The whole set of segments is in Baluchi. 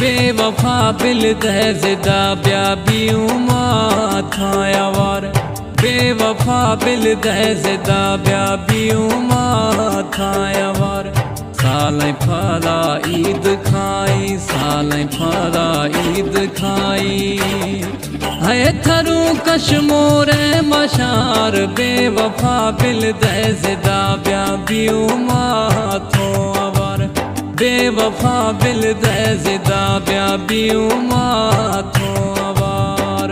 بے وفا بل دئے زدا بیا بیوں ما تھاں آوار۔ بے وفا بل دئے زدا بیا بیوں ما تھاں آوار۔ سالیں پھلا عید کھائی، سالیں پھلا عید کھائی۔ ہے تھروں کشمور مشار، بے وفا بل دئے زدا بیا بیوں ما تھو آوار۔ بے وفا بل دئے زدا بیا بیوں ما تھو آوار۔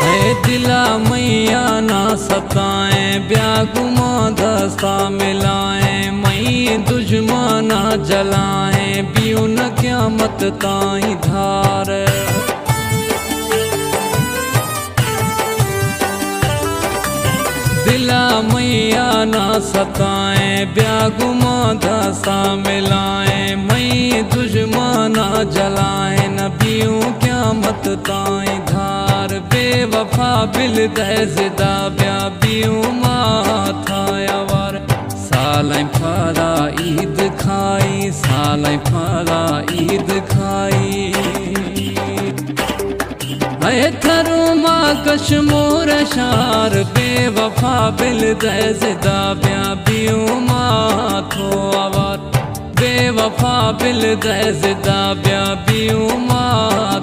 اے دلا میاں نہ ستائیں، بیا گوں ما دستا ملائیں، مئی دژمنا جلائیں، بیوں نہ قیامت تائیں دھار۔ دلا میاں نہ ستائیں، بیا گوں ما دستا ملائیں، مئی دژمنا جلائیں، نہ بیوں قیامت تائیں دھار۔ بے وفا بل دئے زدا بیا بیوں ما تھاں آوار۔ سالیں پھلا عید کھائی، سالیں پھلا عید کھائی۔ اے تھروں ما کشمور شار، بے وفا بل دئے زدا بیا بیوں ما تھو آوار۔ بے وفا بل دئے زدا بیا بیوں ما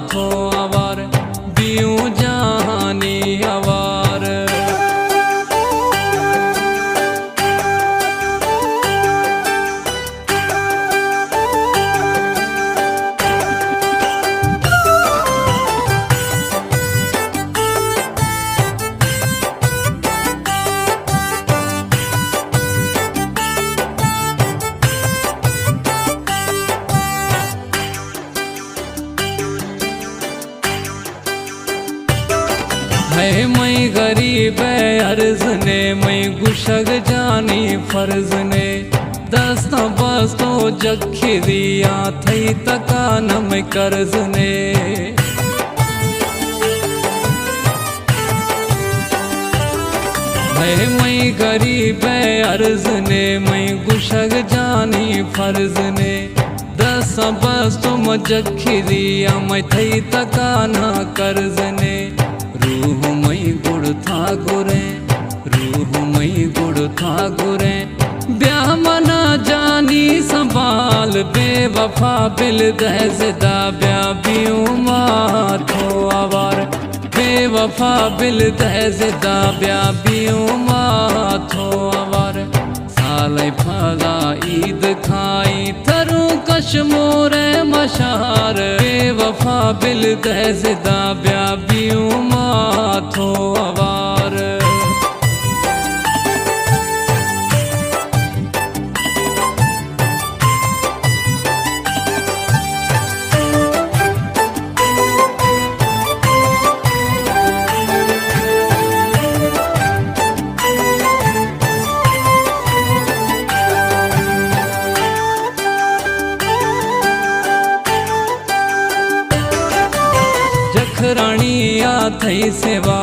تھو آوار، بیوں جہانی آوار۔ ہے مئی غریب ءِ عرض نے، مئی گشگ جانی فرض نے، دستاں باز تو جکھری آں، تھئی تکا نہ مئی قرض نے۔ ہے مئی غریب ءِ عرض نے، مئی گشگ جانی فرض نے، دستاں باز تو مجکری آں، مئی تھئی تکا نہ قرض نے۔ روح مئی گڑ تھا گریں، روح مئی گڑ تھا گریں، بیا منا جانی سنبھال۔ بے وفا بل دئے زدا بیا بیوں ما تھو آوار۔ بے وفا بل دئے زدا بیا بیوں ما تھو آوار۔ سالیں پھلا عید کھائی، تھروں کشمور مشار۔ بے وفا بل دئے زدا بیا بیوں ما تھو آوار۔ جکھرانی آ تھئی سوا،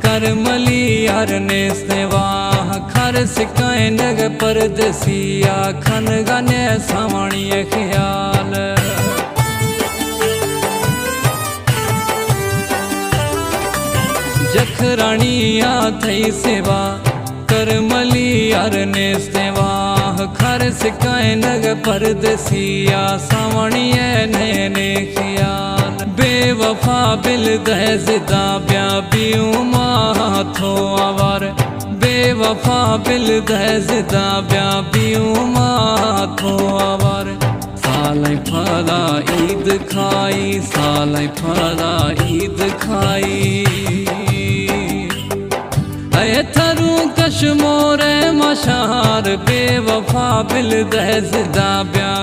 کرملی یار نیست واہ، کھر سکائینگ پردسی آ، کھنگا نے ساوانی خیال۔ جکھرانی آ تھئی سوا، کرملی یار نیست واہ، کھر سکائینگ پردسی آ، ساوانی نینے خیال۔ بے وفا بل دئے زدا بیا بیوں ما تھو آوار۔ بے وفا بل دئے زدا بیا بیوں ما تھو آوار۔ سالیں پھلا عید کھائی، سالیں پھلا عید کھائی۔ اے تھروں کشمور مشار، بے وفا بل دئے زدا بیا